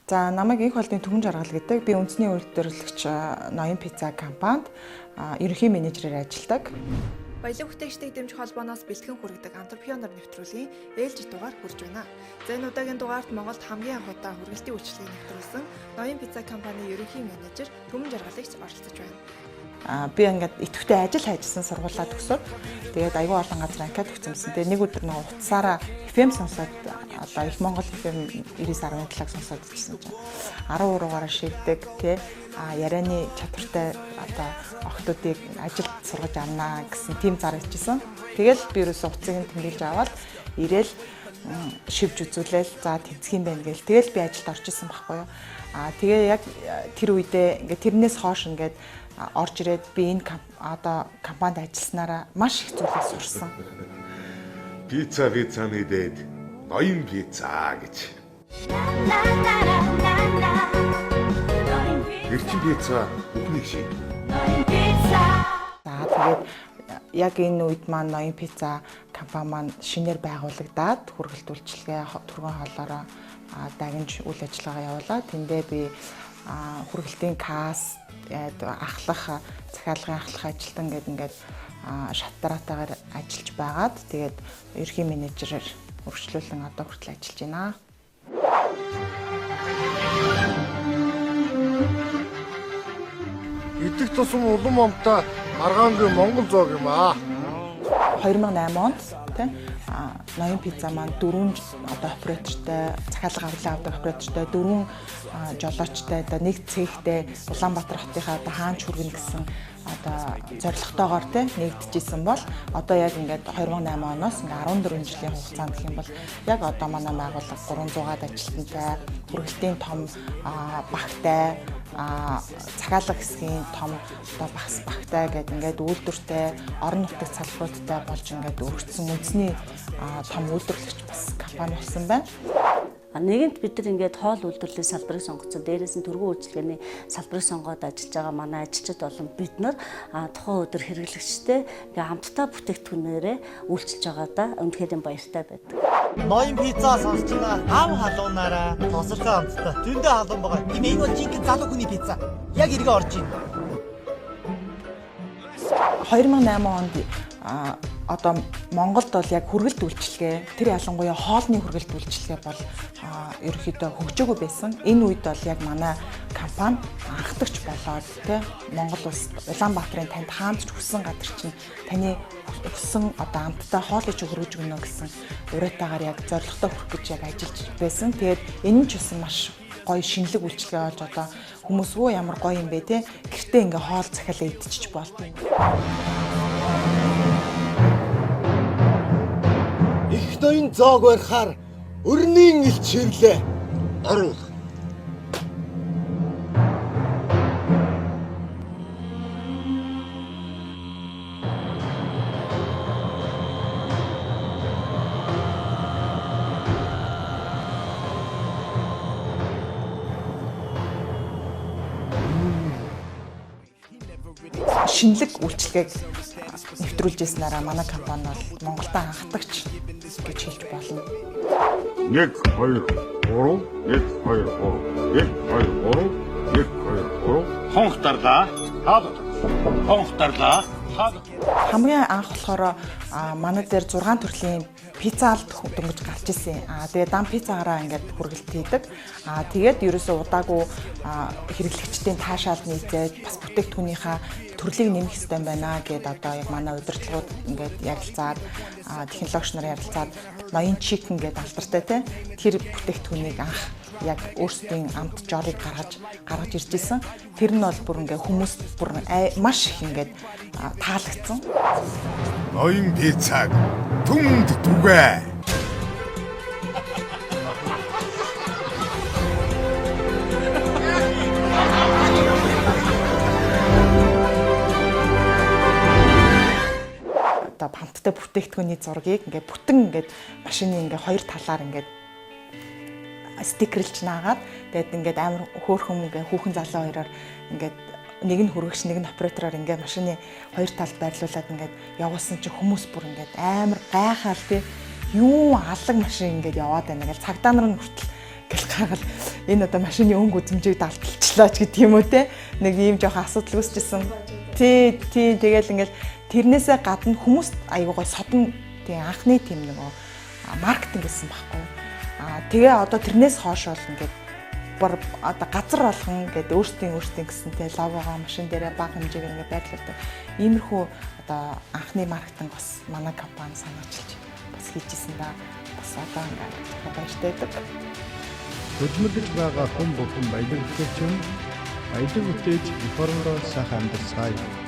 За, намайг Энх болдын Түмэн Жаргал гэдэг. Би үндэсний үйлдвэрлэгч Ноён пицца компанид ерөнхий менежерээр ажилладаг. Баялаг бүтээгчдийг дэмжих холбооноос бэлтгэн хүргэдэг Entrepreneur нэвтрүүлгийн ээлжит дугаар хүрж байна. За, энэ удаагийн дугаарт Монголд хамгийн анх удаа хүргэлтийн үйлчилгээг нэвтрүүлсэн Ноён пицца компани ерөнхий менежер Түмэн Жаргалагч оролцож байна. Би ингээд идэвхтэй ажил хайжсан, сургуулаа төгсөөд, тэгээд айгүй олон газар анкет өгсөн. Тэгээд нэг өдөр нөгөө утсаараа FM сонсоод, одоо Их Монгол FM 99.7-ыг сонсоод ирсэн чинь 13-аараа шивдэг тий ярианы чадвартай одоо охидуудыг ажилд сургаж авнаа гэсэн тийм зар ичсэн. Тэгэл би ерөөсөө утсыг нь тэмдэглэж аваад ирээл шивж үзүүлээл, за, тэнцэх юм байна гээл, тэгэл би ажилд орж исэн байхгүй юу. Тэгээ яг тэр үедээ ингээд тэрнээс хойш ингээд орж ирээд би энэ одоо компанид ажилласнараа маш их зүйлийг сурсан. Пицца пиццаны дээд ноён пицца гэж. Эрчин пицца бүхнийг шиг. За, тэгээд яг энэ үед маань Ноён пицца компани маань шинээр байгуулагдаад хүргэлт үйлчилгээ, түргэн хоолоороо дагнаж үйл ажиллагаа явуулаа. Тэндээ би хүргэлтийн касс, ахлах, захиалгын ахлах ажилтан гэдэг ингээд шат дараатайгаар ажиллаж байгаад, тэгээд ерөнхий менежерээр үргэлжлүүлэн одоо хүртэл ажиллаж байна. Идэх тусам улам амтай маргаангүй Монгол зоог юм аа. 2008 онд тий Ноён пицца маань дөрвөн одоо оператортай, захиалга авлаа авдаг оператортай, дөрвөн жолоочтой, одоо нэг цехтэй Улаанбаатар хотынхаа одоо хаанч хүргэнэ гэсэн одоо зорилготойгоор тий нэгдэжсэн бол одоо яг ингээд 2008 оноос ингээд 14 жилийн хугацаанд гэх юм бол яг одоо манай байгууллага 300-аад ажилтнтай, хүргэлтийн том багтай, захиалга хэсгийн том одоо багс багтай гэдэг ингээд үйлдвэртэй, орон нутагт салбаруудтай болж ингээд өргөцсөн үндэсний том үйлдвэрлэгч бас компани болсон байна. Нэгэнт бид нар ингээд хоол үйлдвэрлэлийн салбарыг сонгоцсон. Дээрээс нь түргэн үйлчилгээний салбарыг сонгоод ажиллаж байгаа манай ажилчид болон бид нар тухайн өдөр хэрэглэгчтэй ингээд хамтдаа бүтээгдэхүүнээрээ үйлчилж байгаадаа үнэхээр баяртай байдаг. Ноён пицца сонсч байна. Ав халуунаараа тосорхой амттай. Зөндөө халуун байгаа. Тийм, энэ бол жинхэнэ залуу хүний пицца. Яг эргээ орж байна. 2008 онд одоо Монголд бол яг хүргэлт үйлчилгээ, тэр ялангуяа хоолны хүргэлт үйлчилгээ бол ерөнхийдөө хөгжөөгүй байсан. Энэ үед бол яг манай компани анхдагч болоод тий Монгол улс Улаанбаатарын танд хаанд ч хүссэн газар чинь таны хүссэн одоо амттай хоолыг чи хүргэж өгнө гэсэн уриатаагаар яг зорилготой хүрэх гэж яг ажиллаж байсан. Тэгээд энэ нь ч бас маш гоё шинэлэг үйлчилгээ болж, одоо хүмүүс өө ямар гоё юм бэ те, гэртээ ингээ хоол захиалаа идчихэж болдсон. Их ноён зоог барихаар өрнийн ил чирлээ. Оруул. Шинэлэг үйлчилгээг нэвтрүүлж ирснээрээ манай компани бол Монголд анхдагч гэж хэлж болно. 1 2 3 1 2 3 1 2 3 1 2 3. Хонх дарлаа. Хаал. Хонх дарлаа. Хаал. Хамгийн анх болохоор манай дээр 6 төрлийн пицца л дөнгөж гарч исэн. Тэгээд дан пиццагаараа ингээд хүргэлт хийдэг. Тэгээд ерөөсөө удаагүй хэрэглэгчдийн таашаал нийцээд бас бүтээгдэхүүнийхээ төрлийг нэмэх хэрэгтэй байна гэд одоо яг манай удирдлагууд ингээд ярилцаад, технологич нар ярилцаад, ноён chicken гэдэг алдартай те тэр бүтээгдэхүүнийг анх яг өөрсдийн амт жорыг гаргаж гаргаж ирж исэн. Тэр нь бол бүр ингээ хүмүүст бүр маш их ингээд таалагдсан. Ноён пиццаг түмэнд түгээ. Одоо хамттай бүтээгдэхүүний зургийг ингээд бүтэн ингээд машины ингээд хоёр талаар ингээд стикерлж наагаад, тэгээд ингээд амар хөөрхөн ингээд хүүхэн залуу хоёроор ингээд нэг нь хөргөгч, нэг нь оператороор ингээд машины хоёр талд байрлуулад ингээд явуулсан чи хүмүүс бүр ингээд амар гайхаал тий, юу алаг машин ингээд яваад байна гэл, цагдаа нар нь хүртэл гэл гайхал Энэ одоо машины өнгө үзмжийг далталчлаа ч гэдэг юм уу те. Нэг ийм жоохон асуудал үүсчихсэн. Тий, тий, тэгэл ингээл тэрнээсээ гадна хүмүүст айгуу гой содон, тий, анхны тийм нөгөө маркетинг гэсэн байхгүй. Тэгээ одоо тэрнээс хойш бол ингээд бор одоо газар болгон ингээд өөрсдийн гэсэн те логогоо машин дээрээ бага хэмжээгээр ингээд байрлуулдаг. Иймэрхүү одоо анхны маркетинг бас манай компани санаачилж бас хийжсэн да. Бас одоо ингээд баяртай байдаг. Хөдөлмөрлөж байгаа хүн бүхэн баялаг бүтээлчин, баялаг бүтээж эх орондоо сайхан амьдарцгаая.